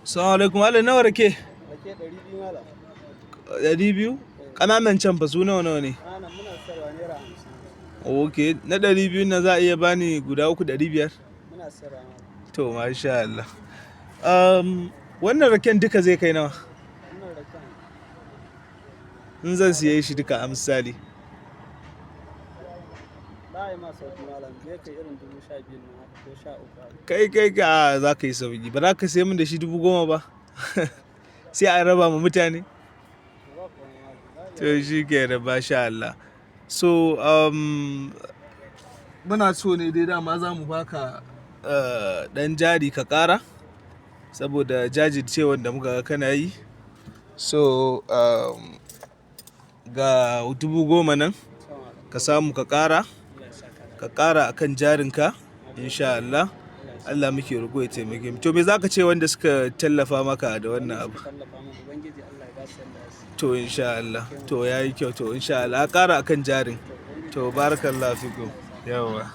Assalamu alaikum. Malam, nawa rake? Rake 200, malam. 200? Ƙananan can fa, su nawa nawa ne? Ƙananan muna sayarwa ₦50. Ok, na 200 na za a iya bani guda uku 500? Muna sayarwa, malam. To, masha Allah. Wannan raken duka zai kai nawa? Wannan raken? In zan siye shi duka a misali. Za a yi ma sauki, malam, zai kai irin 12,000 nan haka ko 13 haka. Kai kai ka za ka yi sauki. Ba za ka sai min da shi 10,000 ba? Sai a raba ma mutane? To, ba komai, malam. Za a iya. To, shi ke masha Allah. So, muna so ne dai dama za mu baka ɗan jari ka ƙara saboda jajircewan da muka ga kana yi. So, ga 10,000 nan To, malam. ka samu ka ƙara, Allah ya saka da ka ƙara akan jarinka insha Allah. Allah muke roƙo ya taimake mu. To, me za ka ce wanda suka tallafa maka da wannan abu? Tallafa min, Ubangiji Allah ya ba su yanda su. To, insha Allah. To, yayi kyau, to insha Allah. A ƙara akan jarin. To, barakallahu fikum. Yawwa.